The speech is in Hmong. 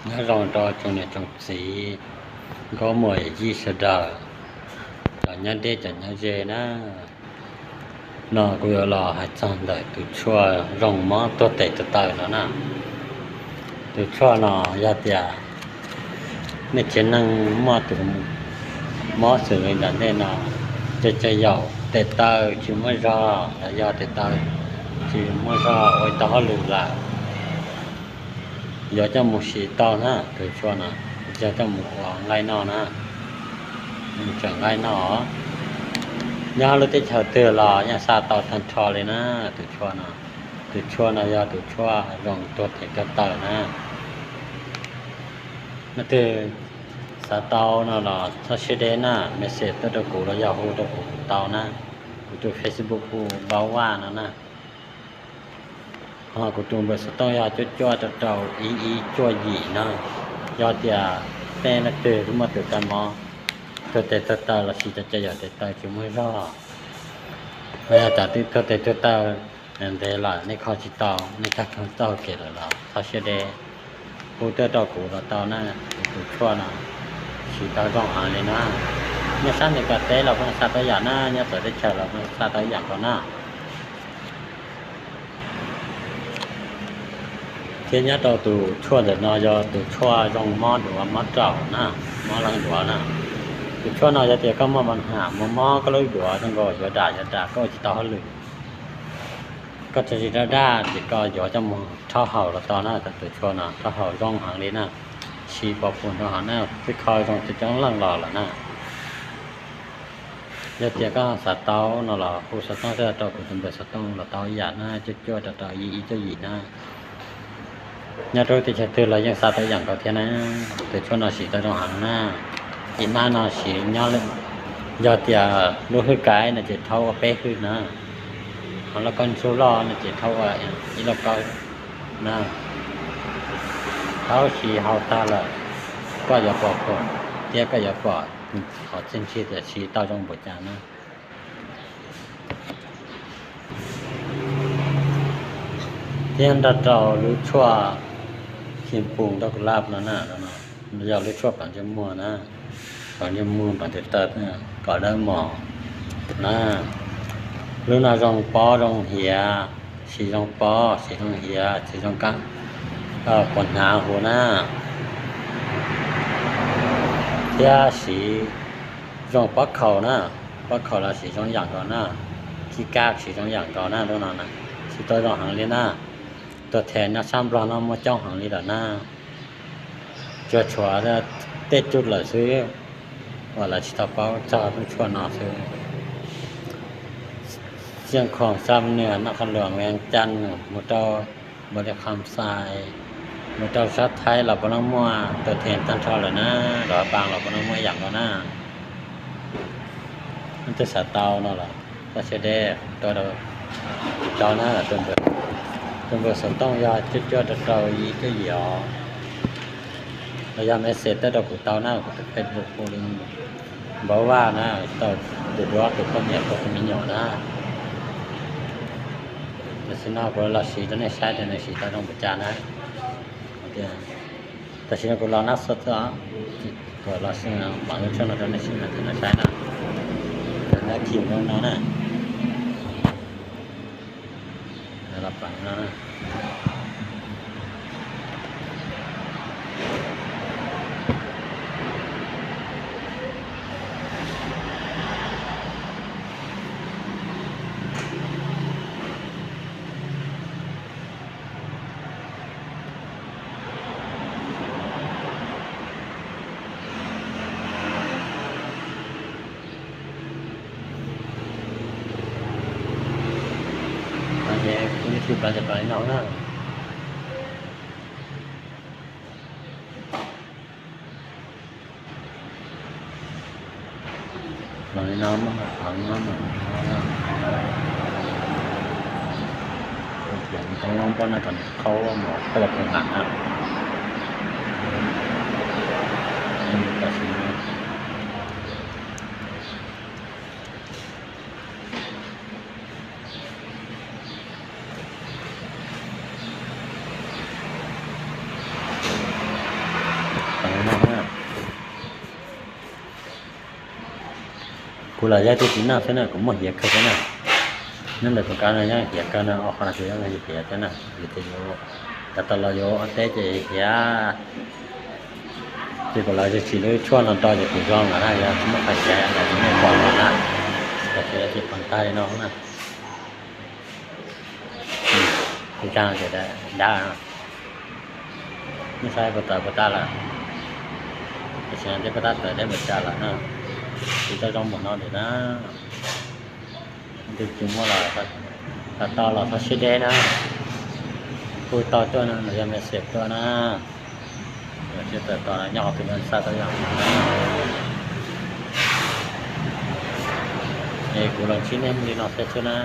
Nyob zoo rau tsoom niam tsoom txiv, nkauj muam yawm yij sawv daws, cov nyob deb cov nyob ze na. No kuv yuav los hais txog ntawm tus tshuaj zoo mob tuag tes tuag taw no na. Tus tshuaj no yog tias nej tsev neeg muaj tus mob xws li ntawm nej no, ces txawm yog tes taw tsis muaj zog los yog tes taw tsis muaj zog ua tau hauj lwm lawm, yuav coj mus siv tau na. Tus tshuaj no yog coj mus ua nqaij noj na, mus tseem nqaij noj. Nyob lub teb chaws twg los yeej xa tau tag nrho li na. Tus tshuaj no, tus tshuaj no yog tus tshuaj zoo tuag tes tuag taw na. Leej twg xav tau no los txhob siab deb na, message tuaj rau kuv los yog hu rau kuv tau na. Kuv tus Facebook hu Npauj Vaj no na. Ho kuv tus npawb xov tooj yog cuaj cuaj rau rau ib ib cuaj yim na. Yog tias tej leej twg muaj tus kab mob tuag tes tuag taw lossis cov cov yam tes taw tsis muaj zog, los yog cov twb tuag tes tuag taw ntev lawm, nej kho tsis tau, nej tag kho txoj hau kev lawm los txhob siab deb, hu tuaj rau kuv los tau na. Kuv tus tshuaj no siv tau zoo heev li na. Nyob sab Meskas teb los pheej xa tau ib yam na, nyob txawv teb chaws los pheej xa tau ib yam nkaus na. Thiab nyob rau tus tshuaj ntawm no yog tus tshuaj zoo mob duav mob raum na, mob leej duav na. Tus tshuaj no yog tias koj muaj pa nham mob mob koj lub duav zoo nkaus yuav dam yuav dam koj ua tsis tau hauj lwm, koj tso tsis tau daj ces koj yuav coj mus rhaub haus los tau na. Tus tshuaj no rhaub haus zoo heev li na, siv pov pus nroo heev na, twb kho zoo coob coob leej los lawm na. Yog tias koj xav tau no los hu xov tooj tuaj rau kuv tus npawb xov tooj los tau ib yam na, cuaj cuaj rau rau ib ib cuaj yim na. Nyob rau teb chaws twg los yeej xa tau ib yam nkaus thiab na. Tus tshuaj no siv tau zoo heev na. Ib hnab no siv nyob, yog tias lub hwj kaib no ces rhaub ua peb hwj na, ho lub kaub ntsug loj no ces rhaub ua ib lauj kaub na. Thaum siv haus tag lawm, koj yuav pom phuam thiab koj yuav pom qhov txiaj ntsig tias siv tau zoo npaum cas na. Thiab nrog rau lub tshuaj xim pus nrog kuv laj no na, yog lub tshuaj pav ntsej muag na, pav ntsej muag pav tes taw kom dawb mos na. Lub no zoo pob zoo hiav, siv zoo pob siv zoo hiav siv zoo kab, quas hnav huv na. Thiab siv zoo pob khaum na, pob khaum los siv zoo yam nkaus na, kib kab siv zoo yam nkaus na. Lub no na siv tau zoo heev li na. Tuag tes nyob sab Nplog no muaj coob heev li lawm na. Tsuas tshuav tej cub lawm xwb uas lawv tsis tau paub txog lub tshuaj no xwb. Xiaj Khoom, Xam Nuas, Naj Qhas Luam, Vias Cas, mus rau Npau Lis Kham Xais, mus rau sab Thaib los puav leej muaj, Tuam Theem tag nrho lawm na, Luam Pam los puav leej muaj ib yam nkaus na. Leej twg xav tau no los txhob siab deb, tuaj rau kuv tau na. Tus npawb xov tooj yog cuaj cuaj rau rau ib cuaj yim os, los yog message tuaj rau kuv tau na, kuv tus Facebook hu li Npauj Vaj na, tau tus duab tus poj niam tus me nyuam na. Tam sim no kuv los siv rau nej saib tias nws siv tau zoo npaum cas na. Tam sim no kuv los nab xov txog, kuv los pav lub tshuaj no rau nej saib na, nab khi no na. Los pav no na. Ces kuv yuav tsum pav ces pav li no na. Los li no, pom no kom nws qhau mus koj los pum nqam na. Tam sim no Kuv los yog tug tsis noj xwb na, kuv muaj hiav kawg thiab na. Nyob ntawm kuv kab no yeej hiav kawg no, ob qho no ces yeej hiav thiab na, vim tias yuav, yav tas los yuav ua teb ces hiav, ces kuv los tsis lub tshuaj no rau ces kuv zoo lawm na, yog tsis muaj qhov hiav los nej pom lawm na, ces pom tag li no na. Tsis tag ces dab, nej saib puas tawm puas tag lawm, tam sim no twb puas tab tawm deb npaum cas lawm na, tsis tau zoo npaum no lawm na. Leej twg tsis muaj los, tau los txhob siab deb na, kuj tau tuaj no, yog message tuaj na, siab tawm tos nyob qhov twg no xav tau yog. Es kuv los ntsib nej li no thiab xwb na.